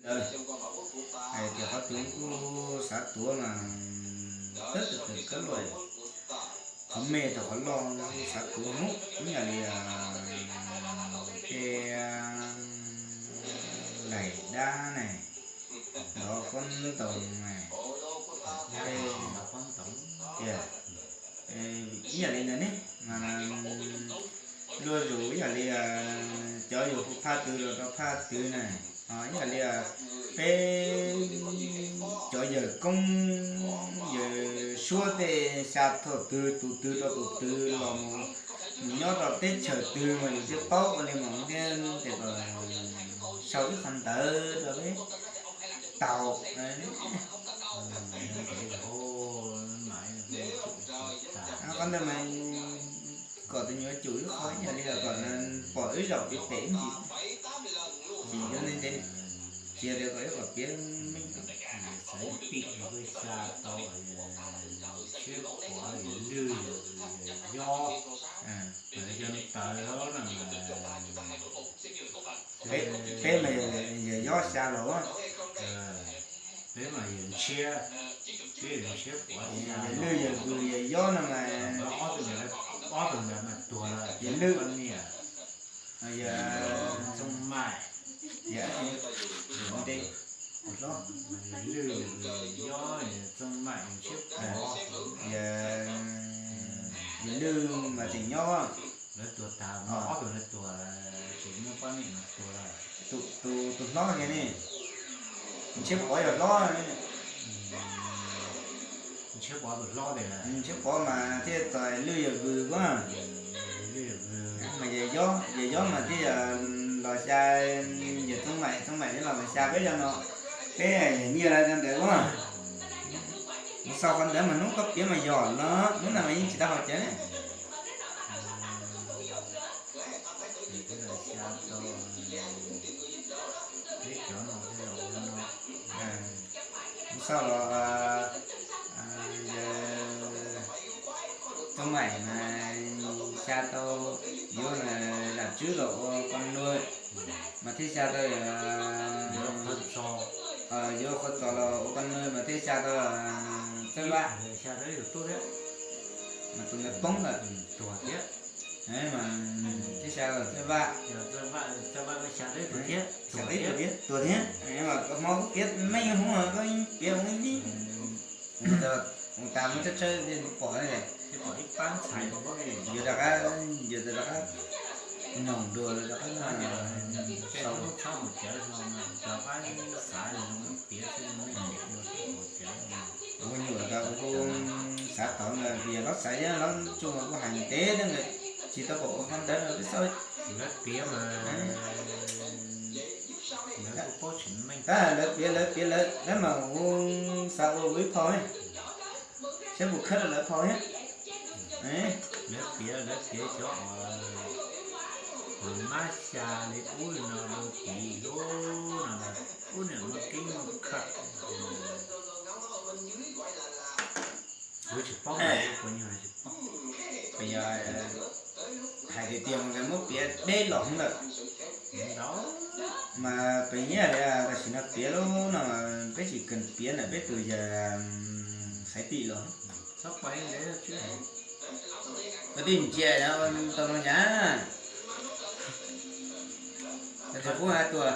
Hais tias qhov twg kuj xav tuav mas tawm tawm kab luaj, qhov me rau qhov loj xav tuav hnub ib yam li tej laim dab ne, nrov pob ntoos ne, tias ib yam li ntawd ne, mas luag zus ib yam li cov yus hu phaj twv los rau phaj twv na, ib yam li peb cov yawg koob yawg suab tej xya thaum twg tus twg rau tus twg los mus nyob rau teb chaws twg mas yus thiaj paub ua li mas thiab ces kom sau ib qho ntawv rau peb tau. Qhov ntawd mas kom tus nyuam cum ib qho ib yam li kom pom wb zaum pem pem ib ntsis, tsis yuav ntev ntev, tsis yog tias kom ib qho piav meej. Xav pim xya tau, Ntshiab Pov, Yawm Lwj, Yawm Yob, yog ntawd na. Peb mas Yawm Yob xya los, peb mas Yawm Ntshiab, peb Yawm Ntshiab Pov, Yawm Lwj, Yawm Vws, Yawm Yob no mas ob tug ntawd mas tuag lawm, Yawm Lwj, Txooj Maim, Yawm Lwj, Yawm Yob, Txooj Maim, Ntshiab Pov, Yawm Lwj mas tseem nyob. Lawv tuag tag, ob tug lawv tuag, tsis muaj poj niam mas tuag lawm. Tus hlob kiag ne, Ntshiab Pov yog hlob. Ntshiab Pov tus hlob tiag, Ntshiab Pov mas thiaj txog Lwj Yawm Vws koj. Mas Yawm Yob, Yawm Yob mas thiaj los xya, Yawm Txooj Maim, Txooj Maim thiaj los xya peb cov no, peb nyiaj lawv cov ntawd koj. Kuv xav qhov ntawd mas hnub koj piav mas yog los hnub no mas yeej tsis tau haus cawv ne. Kuv xav los Txooj Maim mas xya tau yuav Zam Tswb los ua Paj Nuaj, mas thiaj xya tau yuav Qhua Txos los ua Paj Nuaj mas thiaj xya tau Txawj Vaj, mas tus ntawd poob lawm, thiaj xya tau Txawj Vaj, xya peb tus thiab tuag thiab. Mas koj hmov koj piav meej hoob koj piav ua ib mus tas mus tshawb tshawb pom, yuav rov qab, yuav rov qab noog dua rov qab. Ua nyuam ntawd kuv xav tau ntawd vim hlob xaiv thiab hlob tsuj kuj hais ntev thiab ntawd tsis tau pom ua qhov ntawd no peb xauj. Lawv piav mas, tab lawv piav lawv piav lawv mas kuv xav ua kuv ib phau, saib puas khawb rau lawv phau thiab. Lawv piav, lawv piav cov uas mab xya li ub li no rau tid lub no, ub niam muaj keeb muaj khawm. Kuv tsis paub, kuv nyuag tsis paub. Hais tias tias mus muab piav deb los lawm. Mas peb nyiam li tam sim no piav lub no, peb tsis kheev piav ntawm peb tus yawg Xaiv Pim los. Koj tij ntsia tau no nyab, tus kuj hais tuaj.